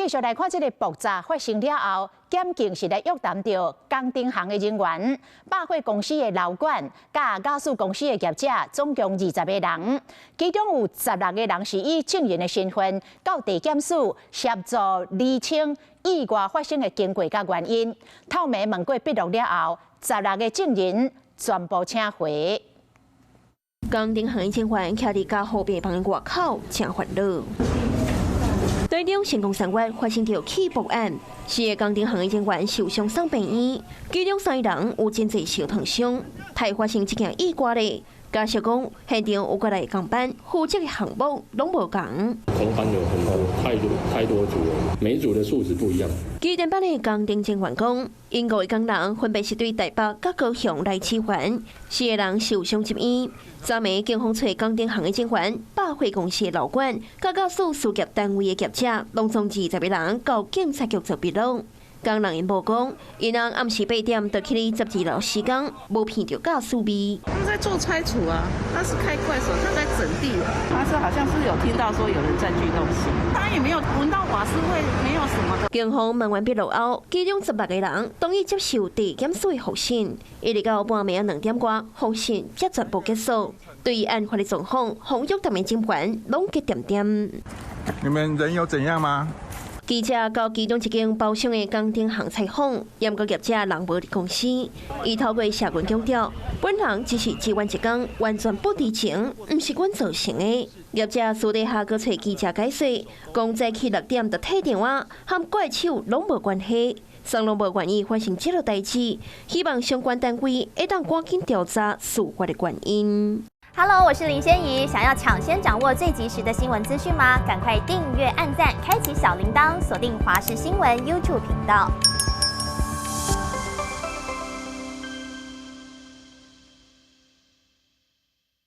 繼續來看這个爆炸發生了後，檢警是來約談著工程行的人員、百貨公司的老闆、佮瓦斯公司的業者，總共20個人，其中有16個人是以證人的身份到地檢署協助釐清意外發生的經過佮原因。透明問過筆錄了後，十六個證人全部請回。工程行的人員徛佇加護病房外口，誠煩惱。台中成功三月發生著氣爆案，四个工程行的人員受傷送病院，其中三个人有真濟燒燙傷。太發生這件意外咧，家屬講現場有過來工班負責的項目攏無仝。工班有很多，太多太多組了，每一組的素質不一樣。機電班的工程人員講，𪜶五个工人分別是對台北佮高雄來馳援，四个人受傷入院。昨暝警方揣工程行的人員、百貨公司的老闆、佮瓦斯事業單位的業者，攏總20個人到警察局做筆錄。工人𪜶某講，𪜶翁暗時8點就去佇十字路施工，無聞著瓦斯味。他們在做拆除啊，他是開怪手，他在整地。他是好像是有聽到說有人佔據東西，他也沒有聞到瓦斯味，沒有什麼的。警方問完筆錄後，其中16個人同意接受地檢署的複審，一直到半暝2點外，複審才全部結束。對於案發的狀況，洪玉談的警員攏結點點。你們人有怎樣嗎？記者到其中一間包廂的工程行採訪，毋過業者人無佇公司，伊透過社群強調，本人只是支援一工，完全不知情，毋是阮造成的。業者私底下閣揣記者解釋，講早起6點就退電話，和怪手攏無關係，雙攏無願意發生這个代誌，希望相關單位會當趕緊調查事發的原因。 Hello，我是林仙怡。想要搶先掌握最及時的新聞資訊嗎？趕快訂閱、按讚、開啟小鈴鐺，鎖定華視新聞 YouTube 頻道。